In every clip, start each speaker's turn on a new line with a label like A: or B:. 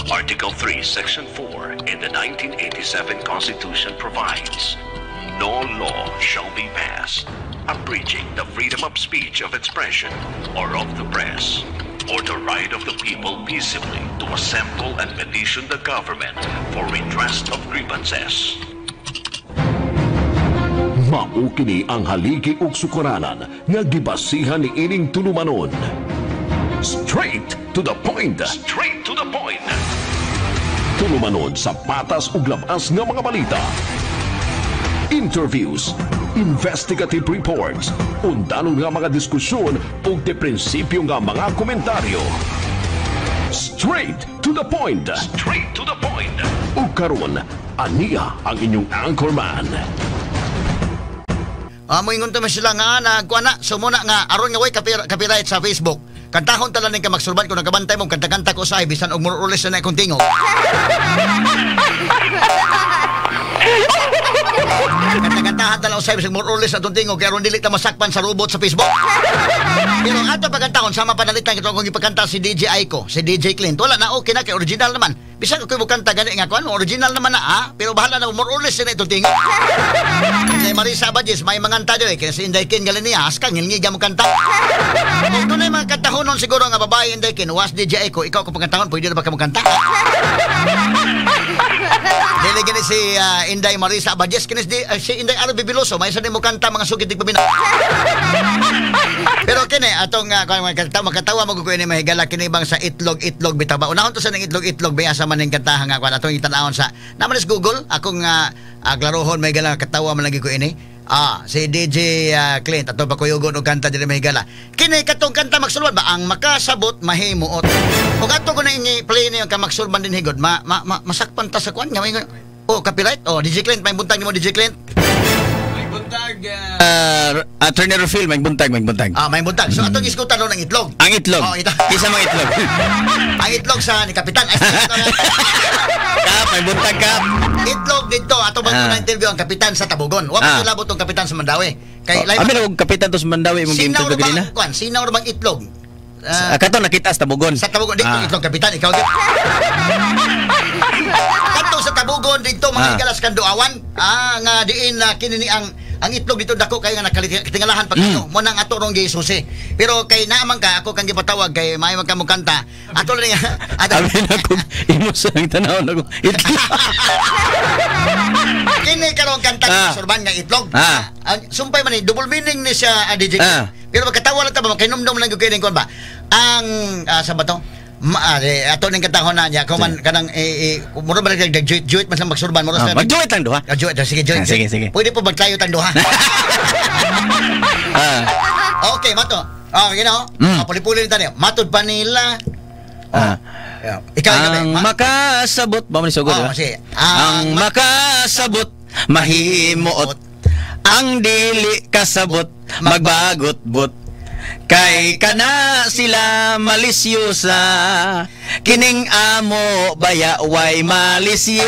A: Article 3, Section 4 in the 1987 Constitution provides, "No law shall be passed abridging the freedom of speech, of expression, or of the press, or the right of the people peaceably to assemble and petition the government for redress of grievances." Mao kini ang haligi ug sukaranan nga gibasihan ni ining tulumanon. Straight to the point. Straight to the point. Tulumanon sa patas ug labas nga mga balita. Interviews, investigative reports, undanon nga mga diskusyon ug de prinsipyo nga mga komentaryo. Straight to the point. Straight to the point. Ug karon, aniya ang inyong anchorman.
B: Ah, moingon to man sila nga nagkuha na so muna nga aron nga way copyright sa Facebook. Kantahon tala ning kamaksulban kung nagabantay mo kanta-kanta ko sa bisan og more or less na akong tingog. Kanta-kantahan tala usay bisan more or less na atong tingog kay aron dili ta masakpan sa robot sa Facebook. Pero ang ato pagkantahon sama panalitan kito akong gipakanta si DJ Aiko, si DJ Clint. Wala na, okay na kay original naman. Bisan ko mo kanta gani nga kuan, original naman na ah, pero bahala na, more or less na itong tingog. Kay Marisa Abadjes, may manganta diri kay si Inday Ken gali niya, aska ngilngiga mo kanta. Kung dunay mga kantahonon siguro nga babae, Inday Ken, was DJ Aiko, ikaw kung pagkantahon, pwede na ba ka mo kanta? Dili gani si Inday Marisa Abadjes, kini si Inday Aro Bibiloso, may isa din mo kanta mga sugid pamina. Pero kini atong kung makatawa, makatawa mo ko ini mahigala kini bang sa itlog-itlog bitaw ba. Unahon to sa ning itlog-itlog ba sa man ning kantahan nga kuan atong itan-awon sa naman is Google akong klarohon may gala katawa man lagi ko ini. Ah, si DJ Clint ato pakuyugon og kanta diri mahigala. Kini katong kanta magsulban ba ang makasabot mahimuot. Ug ato ko na ini play niyo ka magsulban din higod ma, ma, ma masakpan ta sa kuan nga may oh copyright. Oh, DJ Clint, may buntag nimo, DJ Clint.
C: May buntag, Attorney Rufil, may buntag, may buntag.
B: Ah, may buntag. So atong iskutan ng itlog.
C: Ang itlog.
B: Oh, ito.
C: Isa mga itlog.
B: Ang itlog sa ni Kapitan. Ay,
C: Kap, may buntag, Kap.
B: Itlog dito. Ato ba na interview ang kapitan sa Tabogon? Wa pa labot ang kapitan sa Mandaue. Kay
C: Oh, abi na og kapitan to sa Mandaue imong
B: sinaw
C: interview
B: ra ba
C: ganina.
B: ang kuan? Sinaw ra bang itlog?
C: Kato nakita sa Tabogon.
B: Sa Tabogon dito itlog kapitan ikaw gyud. Kadto sa Tabogon dito mga igalas kanduawan. Ah, nga diin na kini ni ang itlog dito dako kay nga nakatingalahan pag ano mo nang ato rong gisusi. Pero kay naaman ka ako kang gipatawag kay maayo man ka mo kanta. Ato lang ato
C: Abi na kung imo sa ang tanaw na kung itlog.
B: Kini karon kanta ni Surban nga itlog. Ang sumpay man ni double meaning ni siya DJ. Pero magkatawa lang ta ba makinomdom lang gyud kini kuan ba. Ang sa ba to? Ato ning kantahon na niya kuman kanang mura ba nag duet duet man sa magsurban mura sa
C: Mag-duet lang duha.
B: Ah, duet, sige, duet.
C: Sige, sige.
B: Pwede po magtayo tang duha. Okay, mato. Oh, you know. Ah, puli-puli ni tayo. Matod pa nila. Oh. Yeah. Ikaw, ikaw,
C: Ang makasabot ba man sugod,
B: Oh,
C: diba?
B: sige.
C: Ang makasabot mahimuot. Ang dili kasabot magbagot-bot. Kay kana sila malisyosa, kining amo baya way malisya.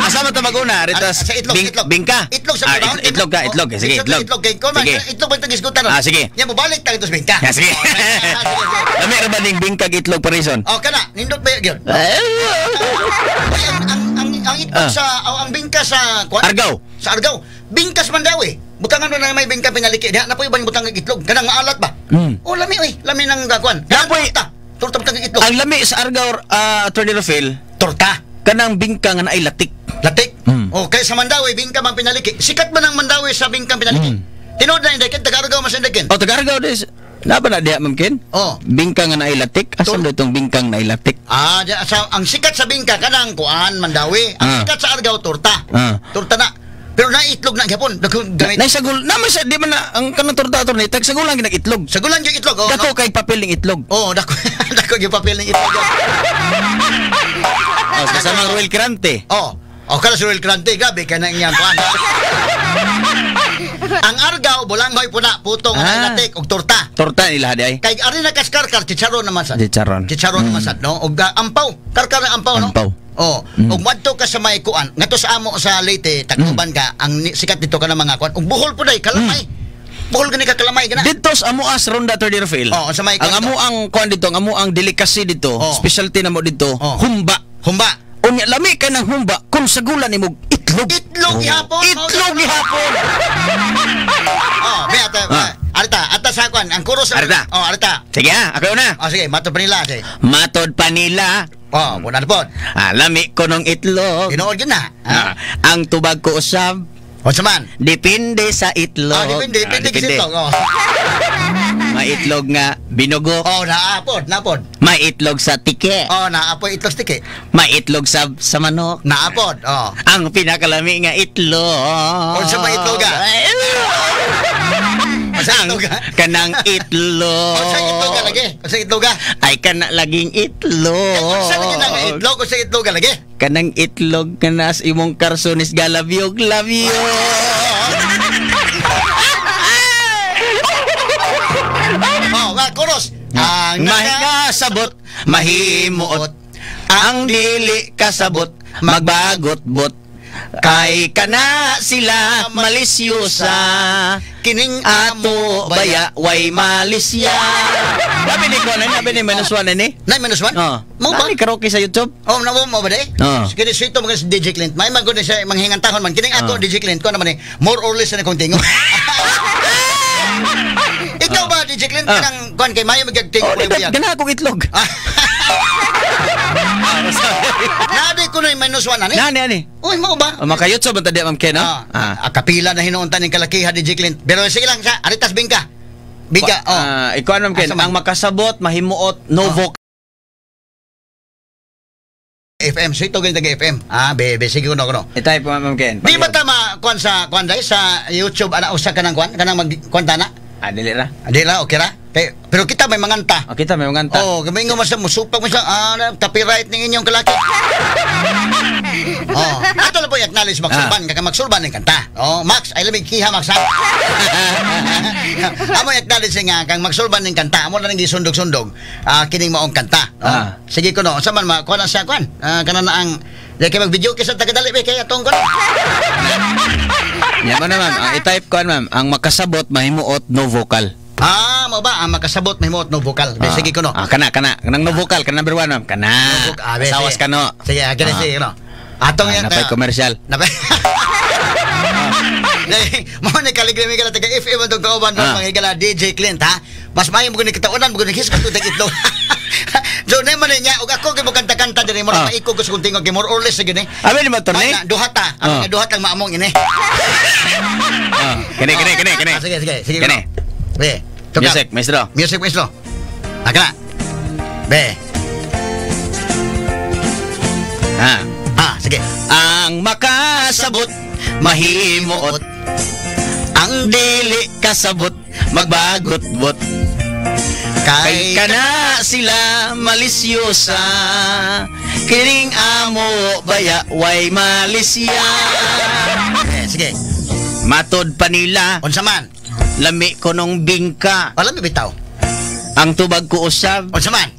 C: Asa man ta maguna? Rito
B: Sa itlog, itlog.
C: Bingka.
B: Itlog sa
C: Ah, itlog ka, itlog. Sige,
B: itlog.
C: itlog.
B: Itlog kay kuman.
C: Sige.
B: Itlog ba itong isgutan?
C: Ah, sige.
B: Nya mobalik ta ito sa bingka.
C: Ah, sige.
B: Oh, sige, sige.
C: Lami ra ba ning bingkag itlog parison?
B: Oh, kana nindot ba yun? Ay, ang itlog sa oh, ang bingka sa kuan?
C: Argao.
B: Sa Argao. Bingka sa Mandaue. Butangan mo na may bingka pinaliki. Diha na po ibang butang itlog. Kanang maalat ba? Oh, lami oy. Lami ng kuan. Kanang
C: Napoy-
B: torta. Torta butang itlog.
C: Ang lami sa Argao, Attorney Rafael,
B: Torta.
C: Kanang bingka nga naay latik.
B: Latik. Okay, sa Mandaue, bingka man pinaliki. Sikat ba ng Mandaue sa bingkang pinaliki? Tinuod na Inday Ken, taga-Argao man sa Inday Ken.
C: O taga Argao des. Napa na diha, Ma'am Ken?
B: Oh.
C: Bingka nga naay latik. Asa ba itong bingkang naay latik?
B: Ah, sa, ang sikat sa bingka kanang kuan Mandaue. Ang sikat sa Argao torta. Torta na. Pero naitlog na gyapon. Daghan gamit.
C: Nay sagol, na man sa di man na ang kanang torta attorney, tag sagulan ginag itlog.
B: Sagulan yung itlog, oh.
C: Dako
B: No?
C: kay papel ning itlog.
B: Oh, dako dako yung papel ng itlog.
C: Oh, kasama ang Royal Crante.
B: Oh. Oh, kada si Royal Crante, grabe kay na iyang kuan. Ang Argao, bulanghoy po na, putong latik og torta.
C: Torta nila di ay.
B: Kay ari na kaskarkar, chicharon naman sad.
C: Chicharon.
B: Chicharon naman sad, no? Og ampaw, karkar ng ampaw, no?
C: Ampaw.
B: Oh, ug madto ka sa may kuan, ngadto sa amo sa Leyte, Tacloban ka, ang sikat dito ka ng mga kuan. Ug Bohol po day, kalamay. Buhol gani kakalamay gana.
C: Dito sa amuas ronda, Attorney Rafael.
B: Oh, sa may
C: ang amo ang kuan dito, ang amo ang delicacy dito, specialty na mo dito, humba.
B: Humba.
C: Unya lami kay ng humba kung sagulan nimo itlog.
B: Itlog gihapon.
C: Itlog gihapon.
B: Oh, be ata. Arita, ata sa kuan, ang kuros.
C: Arita.
B: Oh, arita.
C: Sige ah, ako na.
B: Oh, sige, matod pa nila sige.
C: Matod pa nila.
B: Oh, muna na pod.
C: Lami ko ng itlog.
B: Tinuod gyud na.
C: Ang tubag ko usab
B: Unsa man?
C: depende sa itlog.
B: Oh, depende, depende sa itlog. Oh.
C: May itlog nga binugo.
B: Oh, naapod, naapod.
C: May itlog sa tike.
B: Oh, naapoy itlog sa tike.
C: May itlog sa manok.
B: Naapod, oh.
C: Ang pinakalami nga itlog.
B: Unsa ba itlog, ah? Unsa
C: Ang
B: itlog, ah?
C: kanang itlog.
B: Unsa itlog ah, lagi? Unsa itlog ah?
C: Ay kana laging itlog.
B: Unsa lagi na nga itlog? Unsa itlog ah, lagi?
C: Kanang itlog nga nas imong karsonis galabyog labyog.
B: Oh, nga kuros. Ang
C: Mahikasabot, mahimuot. Ang dili kasabot, magbagot-bot. Kay kana sila malisyosa.
B: Kining
C: Ato baya way malisya. Labi ni ko na, labi ni -1 ni.
B: Nay -1?
C: Oh.
B: Mo ba?
C: Nani karaoke sa YouTube?
B: Oh, na mo ba de?
C: Oo.
B: Kini sweet to mga si DJ Clint. May man gud siya manghingantahon man kining ato DJ Clint ko naman eh more or less na kong tingo. Ikaw ba DJ Clint kanang kuan kay mayo magagtingo
C: Oh,
B: ko
C: dito,
B: buyag?
C: gana akong itlog.
B: Nadi ko na -1 ani.
C: Nani ani?
B: Uy, mo ba?
C: Oh, maka YouTube ba tadi Ma'am Ken, no?
B: Kapila na hinuuntan ning kalakiha DJ Clint. Pero sige lang sa aritas bingka. Bingka, oh.
C: Ikaw Ma'am Ken,
B: Asa man?
C: ang makasabot, mahimuot, no vocal.
B: FM, sweet to ganito FM. Ah, bebe, sige kuno kuno.
C: Itay po Ma'am Ken.
B: Di ba tama kuan sa kuan dai sa YouTube ana usa ka ng kuan kanang mag kuan tana?
C: Ah, dili ra.
B: Di la, okay ra. Pero kita may manganta.
C: Oh, kita may manganta.
B: Oh, gamingo man sa musupag mo siya, copyright ning inyong kalaki. Oh, ato lang po i-acknowledge Max Sulban, kaka Max Sulban ning kanta. Oh, Max, ay lamig kiha Max ha. Amo i-acknowledge nga kang Max Sulban ning kanta, amo na ning gisundog-sundog kining maong kanta. Oh. Sige kuno, unsa man makuha na siya kuan? Kana na ang di kay mag-video kay sa tagadali be kay atong kuan.
C: Yan mo na ma'am, ang i-type ko ma'am, ang makasabot, mahimuot, no vocal.
B: Ah, mo ba ang makasabot mahimuot no vocal. Be, sige kuno.
C: Ah, kana kana, kanang no vocal, kana number 1 ma'am, kana.
B: Be,
C: Sawas
B: sige.
C: ka no.
B: Sige, kini sige kuno. Atong yan.
C: Napay commercial.
B: Napay. Mo ni kaligre mi gala taga FM atong kauban mga higala DJ Clint ha. Mas maayo mo gani kitaunan mo gani hisgot tag itlog. So na man niya og ako kay mo kanta-kanta diri mo maikog ko sa kung tingog kay more or less gini.
C: Abi ni mo torne?
B: Duha ta. Abi nga duha tang maamong ini.
C: Kini kini kini kini.
B: Sige sige sige.
C: Kini.
B: Be.
C: Music, maestro.
B: Music, maestro. Akala. Be. Sige.
C: Ang makasabot, mahimuot. Ang dili kasabot, magbagot-bot. Kay kana sila malisyosa. Kining amo baya way malisya.
B: Sige.
C: Matod pa nila.
B: Unsa man?
C: Lami ko nung bingka.
B: Wala mi bitaw.
C: Ang tubag ko usab.
B: Unsa man?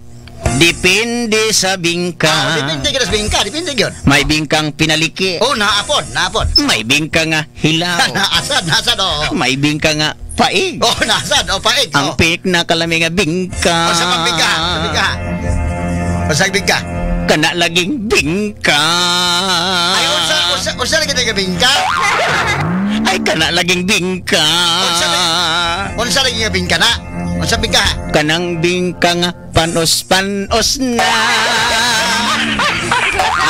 C: Depende sa bingka.
B: Depende gyud sa bingka, depende gyud.
C: May bingkang pinaliki.
B: Oh, naapod, naapod.
C: May bingka nga hilaw.
B: Naasad, naasad, oh.
C: May bingka nga paig.
B: Oh, naasad, oh, paig.
C: Ang pik na kalami nga bingka.
B: Oh, sa bingka, sa bingka. Sa bingka.
C: Kana laging bingka.
B: Ay, unsa, unsa, unsa lagi nga bingka?
C: Ay, kana laging bingka.
B: Unsa lagi nga bingka na? Unsa bingka?
C: Kanang bingka nga panos-panos na.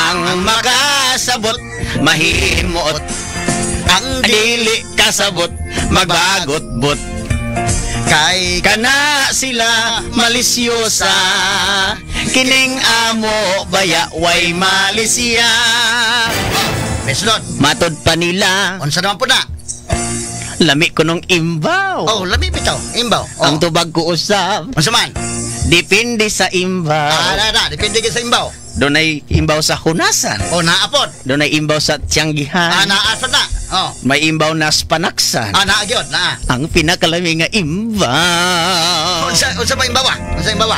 C: Ang makasabot, mahimuot.
B: Ang
C: dili kasabot, magbagot-bot.
B: Kay
C: kana sila malisyosa. Kining amo baya way malisya.
B: Meslon.
C: Matod pa nila.
B: Unsa naman po na?
C: Lami ko nung imbaw.
B: Oh, lami bitaw. Imbaw. Oh.
C: Ang tubag ko usab.
B: Unsa man?
C: Depende sa imbaw.
B: Ah, na, na. Depende sa imbaw.
C: Dunay imbaw sa hunasan.
B: Oh, naapod.
C: Dunay imbaw sa tiyanggihan.
B: Ah, naasad na. Oh.
C: May imbaw na panaksan.
B: Ah, naa gyud, naa.
C: Ang pinakalami nga imbaw.
B: Unsa unsa ba imbaw? Unsa imbaw?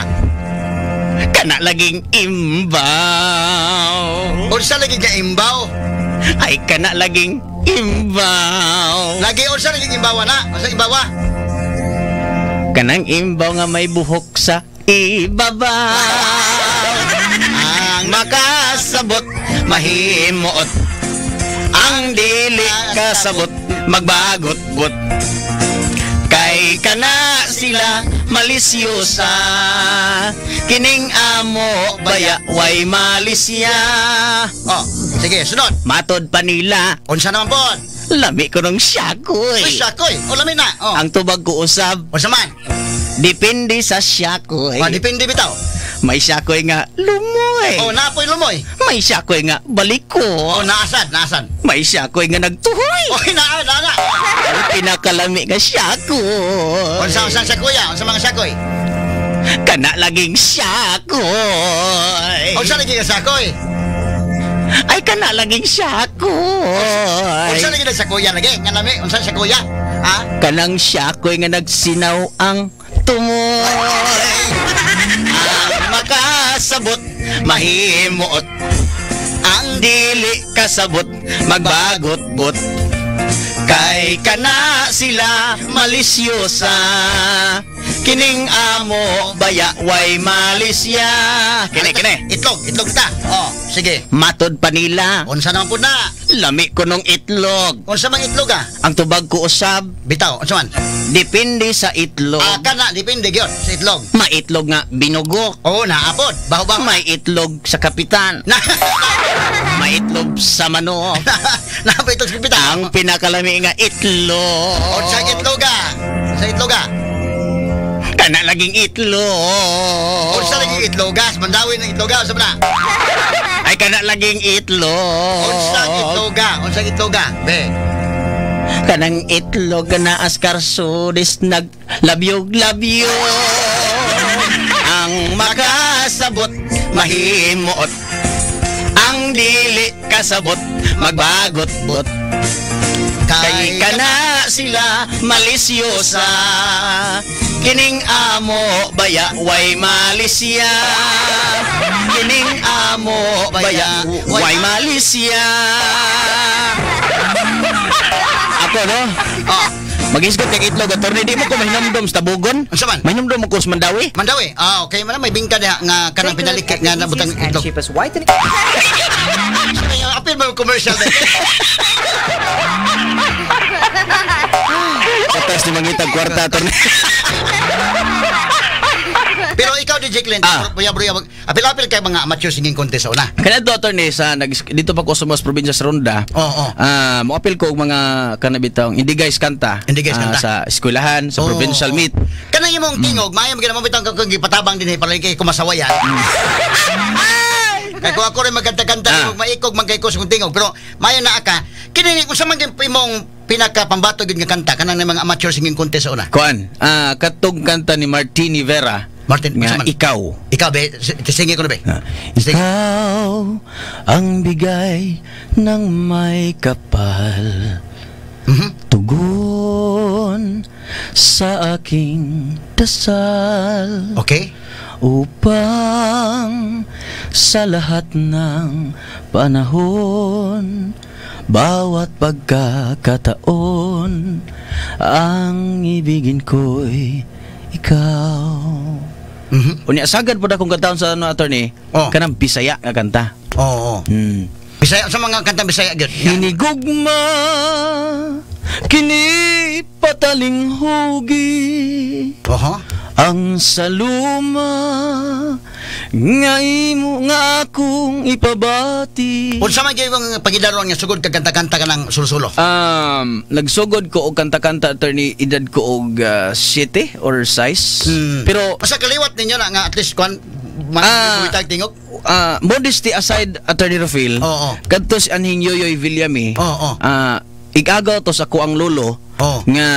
C: Kana laging imbaw.
B: Unsa lagi nga imbaw?
C: Ay, kana laging imbaw.
B: Lagi unsa lagi imbaw na? Unsa imbaw?
C: Kanang imbaw nga may buhok sa ibabaw.
B: Ang
C: Makasabot, mahimuot. Ang dili kasabot, magbagot-bot. Kay kana sila malisyosa. Kining amo baya way malisya.
B: Oh, sige, sunod.
C: Matod pa nila,
B: Unsa naman pod?
C: Lami ko ng syakoy.
B: Uy, sakoy. O lami na. Oh.
C: Ang tubag ko usab,
B: Unsa man?
C: Depende sa syakoy.
B: Oh, depende bitaw.
C: May syakoy nga lumoy.
B: Oh, napoy lumoy.
C: May syakoy nga baliko.
B: Oh, naasad, naasad.
C: May syakoy nga nagtuhoy.
B: Oh, naa, naa, na.
C: Ang pinakalami nga syakoy.
B: Unsa unsa sa kuya? Unsa mga sakoy?
C: Kana laging syakoy.
B: Unsa lagi ka sakoy?
C: Ay, kana laging syakoy.
B: Unsa lagi na sa kuya lagi? Nga lami, unsa sa kuya? Ha?
C: Kanang syakoy nga nagsinaw ang tumoy. Ang makasabot, mahimuot. Ang dili kasabot, magbagot-bot. Kay kana sila malisyosa. Kining amo baya way malisya. Kini, kini.
B: Itlog, itlog ta. Oh, sige.
C: Matod pa nila,
B: Unsa naman pud na?
C: Lami ko nung itlog.
B: Unsa mang itlog ah?
C: Ang tubag ko usab,
B: Bitaw, unsa man?
C: Depende sa itlog.
B: Ah, kana depende gyud sa itlog.
C: Maitlog nga binugok.
B: Oh, naapod. Baho-baho.
C: May itlog sa kapitan.
B: Na
C: Maitlog sa manok.
B: Naapod itlog sa kapitan.
C: Ang pinakalami nga itlog.
B: Unsa itlog ah? Sa itlog ah?
C: Kana laging itlog.
B: Unsa lagi itlog ah? Sa Mandawi ng itlog ah, unsa man na?
C: Ay, kana laging itlog.
B: Unsa itlog ah? Unsa itlog ah? Be.
C: Kanang itlog na askarsulis naglabyog-labyog. Ang makasabot, mahimuot. Ang dili kasabot, magbagot-bot. Kay kana sila malisyosa. Kining amo baya way malisya. Kining amo baya way malisya. Ako no?
B: Oh,
C: Mag-isgot kay itlog, attorney, di mo ko mahinumdom sa tabugon.
B: Unsa man?
C: Mahinumdom mo ko sa Mandawi.
B: Mandawi. Ah, okay man, may bingka diha nga kanang
D: Take a look
B: pinalik
D: at
B: nga
D: the
B: nabutang
D: easiest and
B: itlog.
D: cheapest whitening
B: Apil mo commercial din.
C: Katas ni mangitag kwarta, attorney.
B: Pero ikaw, DJ Clint,
C: Ah.
B: buya buya, apil-apil kay mga amateur singing contest sa una.
C: Kana do, attorney, sa nag dito pa ko sa mas probinsya sa Ronda.
B: Oo.
C: Ah, moapil ko og mga kanabitong hindi guys kanta.
B: Hindi guys
C: Ah,
B: kanta.
C: sa eskwelahan, sa
B: Oo,
C: provincial
B: oo.
C: meet.
B: Kanang imong tingog, maayo mo mo bitang kung gipatabang din eh, para kay kumasawayan. Kay kung ako rin magkanta-kanta, maikog man kay ko sa kong tingog, pero maayo na ka. Kini unsa man gyud imong pinakapambato gyud nga kanta kanang mga amateur singing contest sa una?
C: Kuan, katong kanta ni Martini Vera.
B: Martin,
C: nga
B: unsa man?
C: Ikaw.
B: Ikaw be, singi ko na be. Sige.
C: Ikaw ang bigay ng may kapal. Tugon sa aking dasal. Upang sa lahat ng panahon, bawat pagkakataon, ang ibigin ko'y ikaw. Unya sagad po akong kantaon sa ano, attorney.
B: Oh.
C: Kanang Bisaya nga kanta.
B: Oo. Bisaya sa mga kantang Bisaya gyud.
C: Hinigugma kini patalinghugi. Ang saluma nga imo nga akong ipabati.
B: Unsa man gyud imong pagidaron nga sugod kag kanta-kanta ka ng sulo-sulo?
C: Nagsugod ko og kanta-kanta, attorney, edad ko og 7 or size. Pero
B: Basta kaliwat ninyo na nga at least kuan buitag tingog.
C: Modesty aside, Attorney Rofil, kadto si anhing Yoyoy Villame, igagaw to sa kuang lolo nga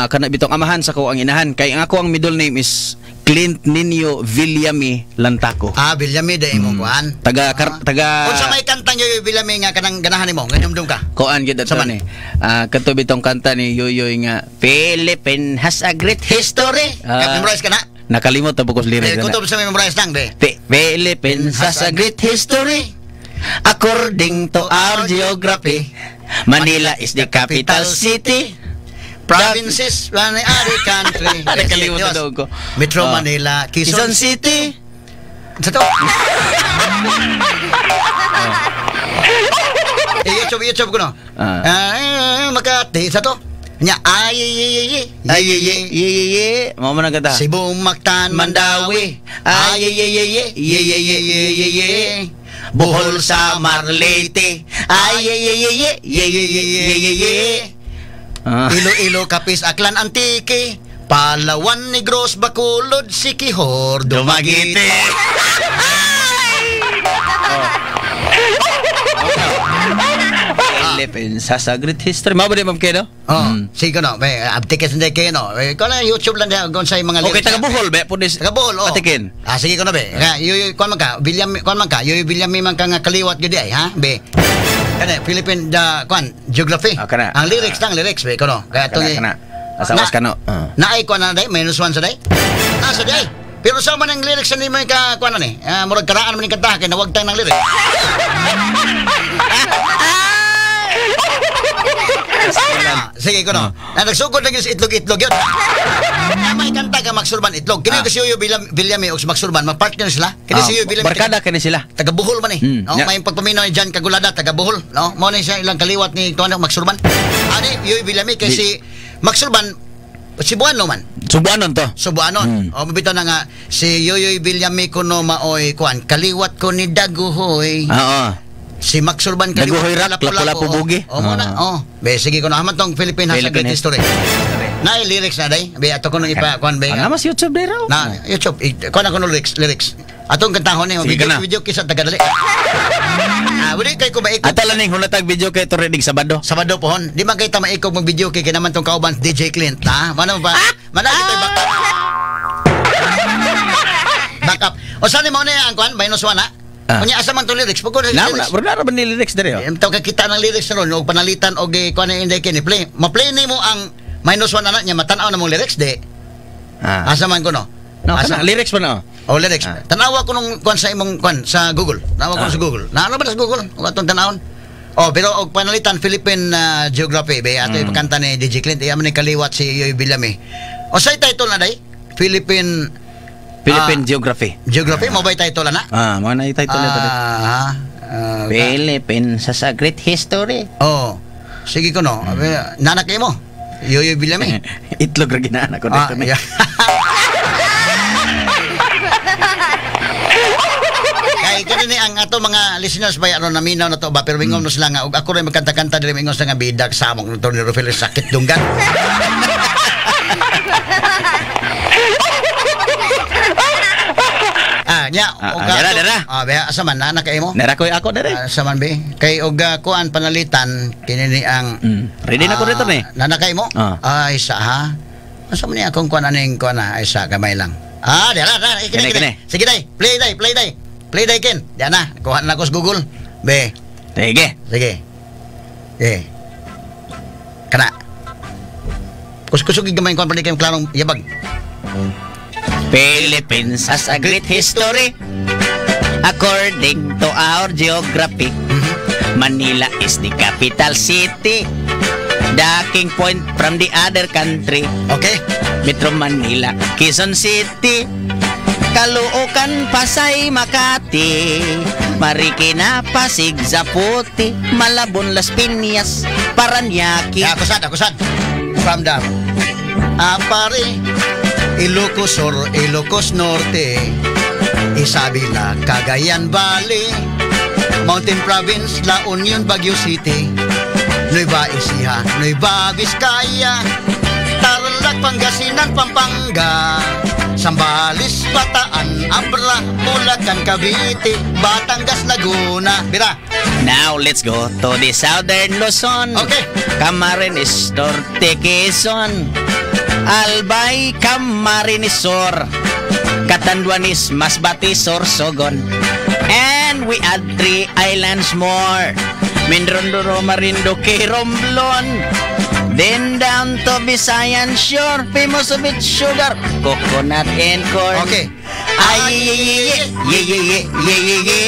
C: kana bitong amahan sa kuang inahan kay ang ako ang middle name is Clint Nino Villame Lantaco.
B: Ah, Villame de imong kuan.
C: Taga taga
B: Unsa may kantang Yoyoy Villame nga kanang ganahan nimo? Nga dumdum ka?
C: Kuan gyud
B: Sa man?
C: attorney. Kadto bitong kanta ni Yoyoy nga Philippine has a great history.
B: Memorize ka na?
C: Nakalimot na po ko sa lyrics
B: Eh,
C: na.
B: kutob sa memorize lang be.
C: Philippines has a great history. According to our geography, Manila is the capital city.
B: Provinces, one other country.
C: Nakalimutan daw ko.
B: Metro Manila, Quezon
C: City.
B: Sa to? YouTube ko no. Makati sa to. Nya ay ay
C: ay ay. Mao man ang kanta.
B: Cebu, Mactan, Mandawi. Ay ay ay ay ay ay ay.
C: Bohol sa Marlete. Ay ay ay ay ay ay ay.
B: Iloilo, Capiz, Aklan, Antique, Palawan, Negros, Bacolod, Siquijor, Dumaguete.
C: Philippines has a great history. Mao ba di ma'am Keno?
B: Oh, sige no, may abtikes hindi kayo no. Ikaw lang YouTube lang diha kung sa mga
C: lyrics. Okay, taga Bohol ba po dis.
B: Taga Bohol, oh.
C: Patikin.
B: Ah, sige ko na be. Yoy kuan man ka, William kuan man ka, yoy William man ka nga kaliwat gyud ay, ha? Be. Kani Philippine the kuan geography.
C: Ah, kana.
B: Ang lyrics lang lyrics be kuno. Kaya
C: to kana. Asawas ka no.
B: Naay kuan na day -1 sa day. Ah, sa day. Pero sa man ang lyrics ni may ka kuan ni. Murag karaan man ni kanta kay nawagtang ng lyrics. Sige ko no. Na nagsugod lang sa itlog-itlog yun. May kanta ka Maxurban itlog. Kini si Yoyo Villame og si Maxurban magpartner sila. Kini si Yoyo Villame.
C: Barkada kini sila.
B: Taga Bohol man eh. No, may pagpaminaw ni John Kagulada taga Bohol, no? Mo ni siya ilang kaliwat ni tuan Maxurban. Ani Yoyo Villame kay si Maxurban Cebuano man.
C: Subuanon to.
B: Subuanon. O mabitaw na nga si Yoyoy Villame kuno maoy kuan kaliwat ko ni Daguhoy.
C: Oo.
B: Si Maxurban
C: kaliwat Lapu-Lapu bugi.
B: O mo na. Oh. Be sige ko na haman tong Philippine has a great history. Na lyrics na day. Be ato ko nang ipa kuan be.
C: Ana mas YouTube day raw.
B: Na YouTube kuan ako no lyrics. Atong kantahon ni video kisa tagadali. Wala kay ko maikog.
C: Ato lang ning hulatag video kay Toredig Sabado.
B: Sabado pohon. Di man kay ta maikog mag video kay kinaman tong kauban DJ Clint, ha? Mana ba? Mana kita backup. Backup. O saan mo na ang kuan -1 na? Unya asa man tong lyrics? Pagko
C: na lyrics. Na ba ni lyrics dere?
B: Taw ka kita ng lyrics ron og panalitan og kuan inday kini play. Ma-play nimo ang -1 na niya matan-aw na mong lyrics di. Asa man ko no?
C: No, asa lyrics pa no?
B: Oh, lyrics. Tanawa ko nung kuan sa imong kuan sa Google. Tanawa ko sa Google. Naano ba sa Google? Og atong tanawon. Oh, pero og panalitan Philippine Geography be ato ipakanta ni DJ Clint. Iya man ni kaliwat si Yoy Villame. O say title na day? Philippine
C: Geography.
B: Geography mo ba title na?
C: Ah, mo na title na to. Philippines has a great history.
B: Oh. Sige ko no. Nanak mo. Yoy Villame.
C: Itlog ra ginaanak ko dito ni.
B: Kay kini ang ato mga listeners ba aron naminaw na to ba pero mingon no sila nga og ako rin magkanta-kanta diri mingon sila nga bidak samok nito ni Rufil sakit dunggan. Nya og
C: dara.
B: Be asa man na kay mo?
C: Nara koy ako dere.
B: Asa man be? Kay og kuan panalitan kini ni ang
C: ready na ko dito ni.
B: Nana kay mo? Ay sa ha. Asa man ni akong kuan aning kuan na ay sa gamay lang. Dara dara kini. Sige day, play day, play day. Play day ken. Diyan na, kuha na ako sa Google. Be.
C: Sige.
B: Sige. Eh. Kana. Kuskusog gamay kuan pali kay klarong yabag.
C: Philippines has a great history. According to our geography, Manila is the capital city. The king point from the other country.
B: Okay.
C: Metro Manila, Quezon City, Caloocan, Pasay, Makati, Marikina, Pasig, Zapote, Malabon, Las Piñas, Paranaque.
B: Yeah, akusan. From the Apare, Ilocos Sur, Ilocos Norte, Isabela, Cagayan Valley, Mountain Province, La Union, Baguio City, Nueva Ecija, Nueva Vizcaya, Tarlac, Pangasinan, Pampanga, Zambales, Bataan, Abra, Bulacan, Cavite, Batangas, Laguna. Bira.
C: Now let's go to the Southern Luzon.
B: Okay.
C: Camarines Norte, Quezon, Albay, Camarines Sur, Catanduanes, Masbate, Sorsogon. And we add 3 islands more. Mindoro, Marinduque, Romblon. Then down to Visayan Shore, famous of its sugar, coconut and corn.
B: Okay.
C: Ay, ye, ye, ye, ye, ye, ye, ye.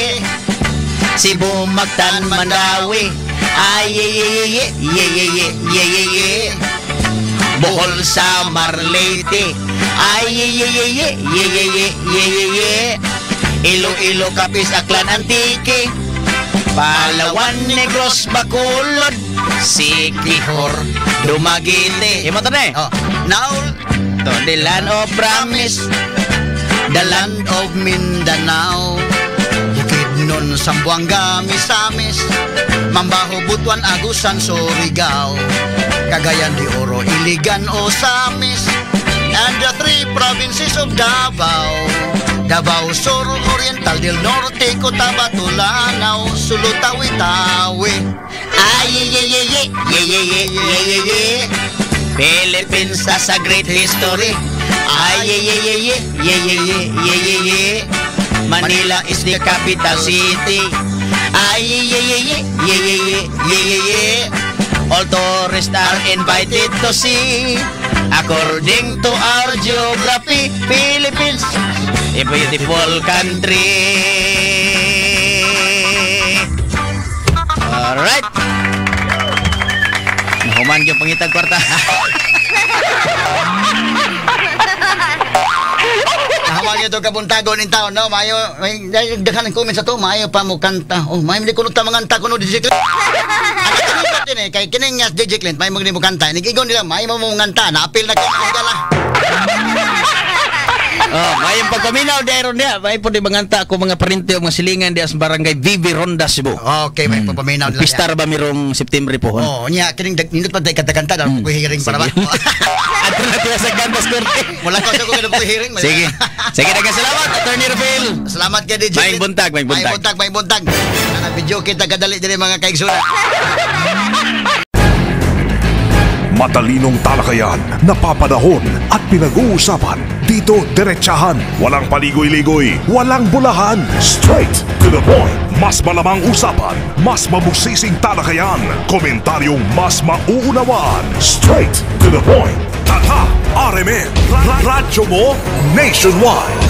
C: Cebu, Mactan, Mandawi. Ay, ye, ye, ye, ye, ye, ye, ye, ye, ye. Bohol Samar Leyte. Ay ye ye ye ye ye ye ye ye ye ye. Iloilo, Capiz, Aklan, Antique, Palawan, Negros, Bacolod, Siquijor, Dumaguete. Imo to na eh.
B: Oh, now
C: To the land of promise.
B: The land of Mindanao. Bukidnon, Zamboanga, Misamis, Mambaho, Butuan, Agusan, Surigao, Cagayan de Oro, Iligan, Ozamis, and the three provinces of Davao: Davao Sur, Oriental del Norte, Cotabato, Lanao, Sulu, Tawi-Tawi.
C: Ay, ye, ye, ye, ye, ye, ye, ye, ye, ye, ye. Philippines has a great history. Ay, ye, ye, ye, ye, ye, ye, ye, ye, ye, ye. Manila is the capital city. Ay, ye, ye, ye, ye, ye, ye, ye, ye, ye, ye. All tourists are invited to see. According to our geography, Philippines, a beautiful country. Alright. Nahuman yung pangitag kwarta.
B: Nahawan niyo ito kabuntagon in town, no? Mayo, may daghan ng comments sa to, maayo pa mo kanta. Oh, maayo hindi kuno ta manganta kuno DJ Clint. Ang kanindot din eh, kay kining nga DJ Clint, maayo mo mo kanta. Nigigon nila, maayo mo mo nganta, naapil na kayo higala.
C: Oh, may pagpaminaw di ron niya. May po di manganta ako mga parente o mga silingan di sa barangay Vivi Ronda, Cebu.
B: Okay, may pagpaminaw nila.
C: Pistar ba mirong September po?
B: Oh, niya kining nindot pa tay kanta-kanta dahil ko hearing para ba.
C: Ato na tila sa Gandas Korte.
B: Wala ko sa ko ko hearing.
C: Sige. Sige, daghang salamat, Attorney Rafael.
B: Salamat kay DJ.
C: Maayong buntag, maayong buntag.
B: Maayong buntag, maayong buntag. Ana video kita kadali diri mga kaigsunan.
A: Matalinong talakayan, napapanahon at pinag-uusapan. Dito, diretsahan. Walang paligoy-ligoy, walang bulahan. Straight to the point. Mas malamang usapan, mas mabusising talakayan. Komentaryong mas mauunawaan. Straight to the point. Tatak RMN. Radyo mo nationwide.